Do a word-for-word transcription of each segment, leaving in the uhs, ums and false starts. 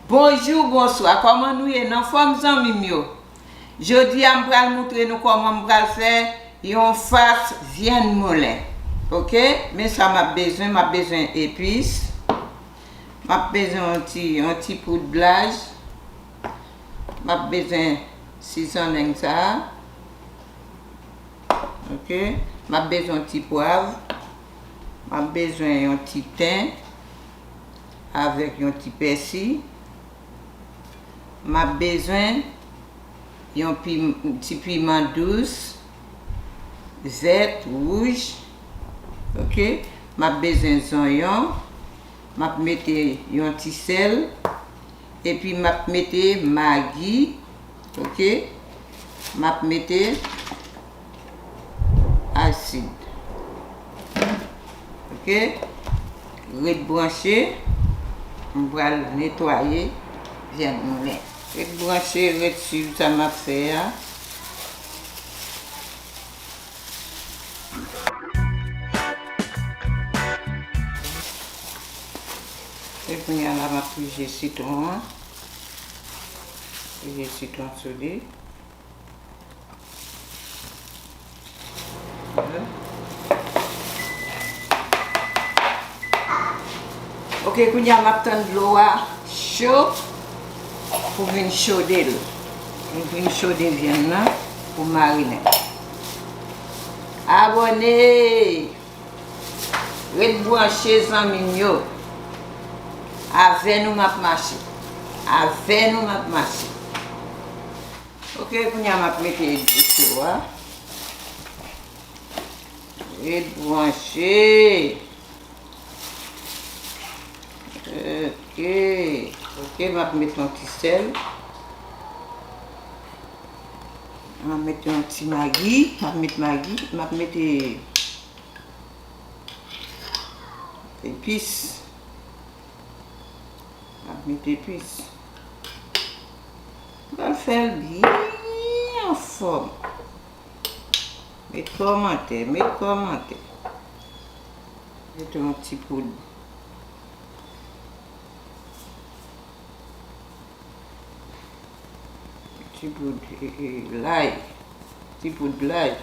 Bonjou, bonswa, kòman nou ye? N anfòm, zanmi m yo? Jodi a, m pral moutre nou kòman m pral fè yon fas vyann moulen. Oke? Men sa m ap bezwen, m ap bezwen epis. M ap bezwen yon ti, yon ti poud laj. M ap bezwen sizonenn sa a. Oke? M ap bezwen yon ti pwav. M ap bezwen yon ti ten avèk yon ti pèsi. M ap bezwen yon pim-, ti piman dous, vèt, wouj. Oke? M ap bezwen zonyon. M ap mete yon ti sèl. Epi m ap mete magi. Oke? M ap mete asid. Oke? Ret branche. M pral netwaye vyann moulen. Ret branche, ret swiv sa m ap fè a. E kounye a la, m ap pije sitwon an. Pije sitwon sou li. Oke, kounye a m ap tann dlo a cho pou vin chode l. Pou vin chode vyann nan pou marinen. Abòne! Ret branche, zanmi m yo. Avè nou m ap mache. Avè nou m ap mache. Oke, kounye a m ap mete dlo cho a. Ret branche. Oke. Oke, m ap mete yon ti sèl. M ap mete yon ti magi. M ap mete magi. M ap mete epis. M ap mete epis. M pral fè l byen anfòm. Met kòmantè, met kòmantè. Mete yon ti poud. Ti poud, e, e, lay. Ti poud lay.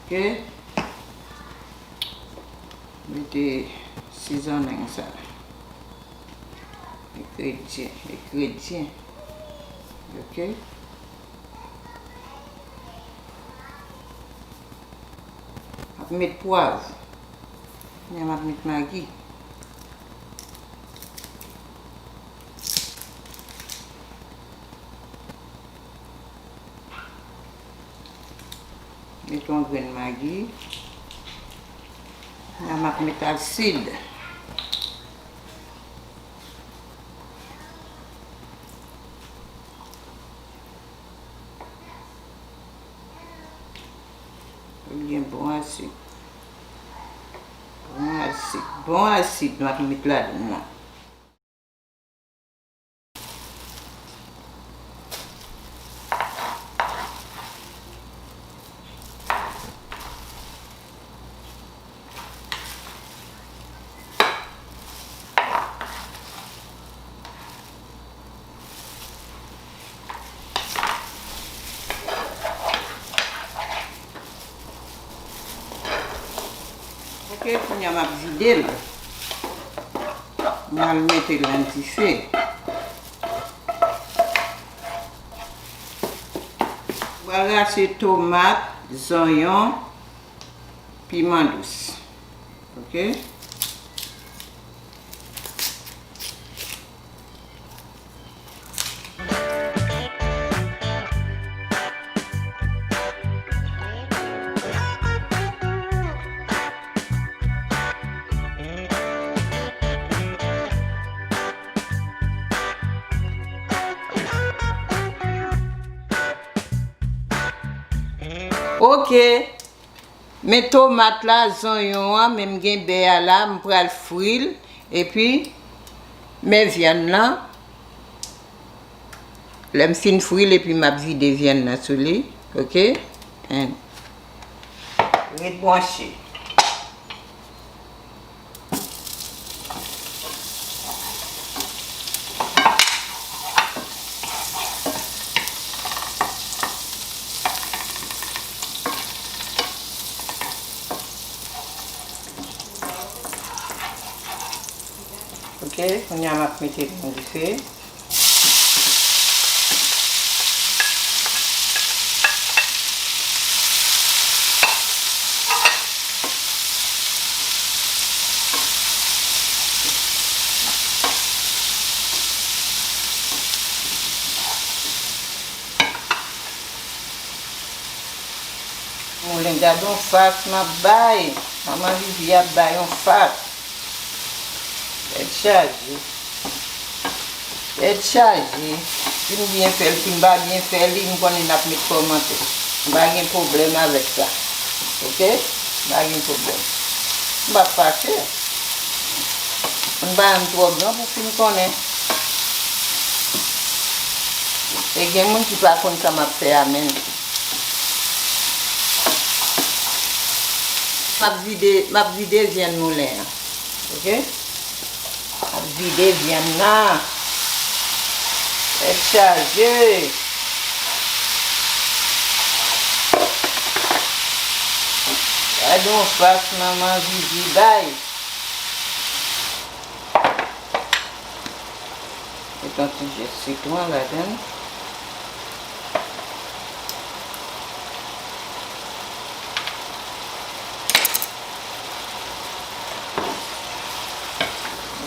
Oke. Mete sizonenn sa. Engredyan, engredyan. Oke. M ap met pwav. Kounye a m ap met magi. Met yon grenn magi. Kounye a m ap met asid. Ebyen, bon asid. Bon asid. Bon asid, m ap met ladann nan. Oke, kounye a m ap vide l. M al mete l nan dife. M pral rache tomat, zonyon, piman dous. Oke? Oke. Men tomat la, zonyon an, men m gen bè a la, m pral fri l, epi men vyann lan. Lè m fin fri l, epi m ap vide vyann nan sou li, oke? And ret branche. Kounye a m ap mete l nan dife. Moulen, gade yon fas m ap bay. Manman Vivi ap bay yon fas. Tèt chaje. Tèt chaje. Si m byen fè l, si m pa byen fè li, m konnen n ap met kòmantè. M pa gen pwoblèm avèk sa. Oke? M pa gen pwoblèm. M p ap fache. M pa menm twò gran pou fin konnen. E gen moun ki pa konn sa m ap fè a menm. M ap vide, m ap vide vyann moulen an. Oke? M ap vide vyann nan. Tèt chaje. Gade yon fas manman Vivi bay. Met yon ti je sitwon ladan l.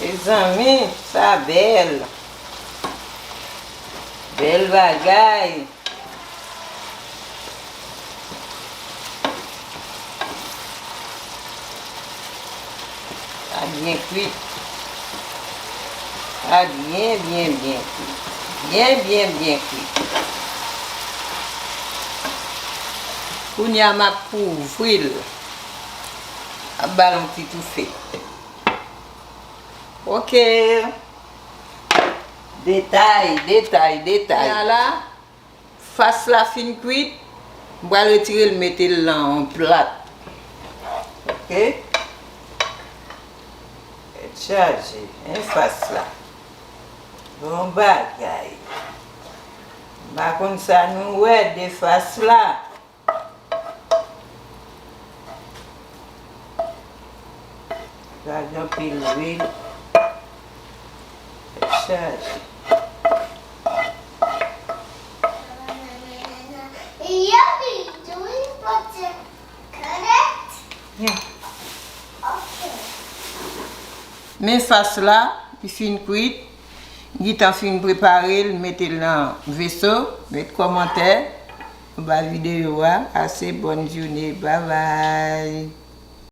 Mezanmi, sa bèl. Bèl bagay. Sa byen kwit. Sa byen, byen, byen kwit. Byen, byen, byen kwit. Kounye a, m ap kouvri l. M ap ba l yon ti toufe. Oke. Detay, detay, detay. Kounye a la, fas la fin kwit, m pral retire l, mete l nan yon plat. Oke? Tèt chaje, en fas la. Bon bagay. M pa konn sa nou wè de fas la. Gade anpil lwil. Tèt chaje. Men fas la, li fin kwit. M gentan fin prepare l, mete l nan veso, met kòmantè anba videyo a. Pase bòn jounen, babay.